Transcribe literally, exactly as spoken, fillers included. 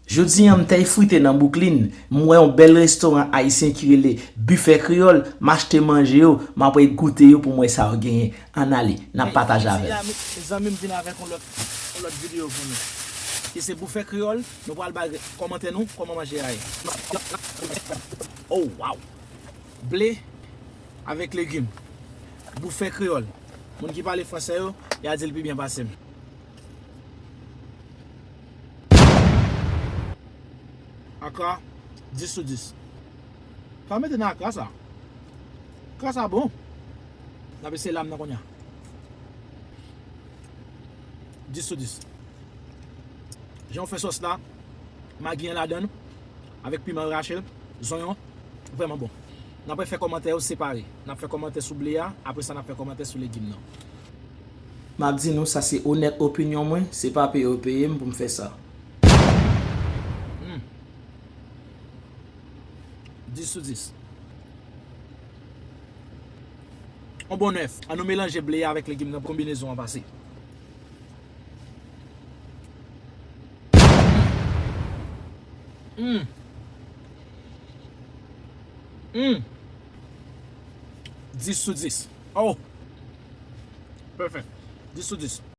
Jodi a, m t al frite nan Bouklin, m wè yon bèl restoran ayisyen ki rele Bifè Kreyòl, m achte manje yo, m apre goute yo pou m wè sa yo genyen. Ann ale, n ap pataje avè m. Mezanmi, m vin avèk yon lòt, yon lòt videyo pou nou. Ki se Bifè Kreyòl, nou pral bay kòmantè nou, kòman manje a ye. Oh, wow! Ble avèk legim. Bifè Kreyòl. Moun ki pale fransè yo, y a di l pi byen pase m. Akra, dis sou dis. Sa mete nan akra sa. Akra sa bon. N ap eseye lam nan kounye a. Dis sou dis. Jan w fè sòs la, magi an ladan l, avèk piman rache l, zonyon, vrèman bon. N ap fè kòmantè yo separe. N ap fè kòmantè sou ble a, apre sa n ap fè kòmantè sou legim nan. M ap di nou, sa se onèt opinyon mwen, se pa peye yo peye m pou m fè sa. Hmm. Dis sou dis. On bon nèf. Ann nou melanje ble a avèk legim nan pou konbinezon an pase. Hmm. Hmm. Dis sou dis. Oh! Pèfè. Dis sou dis.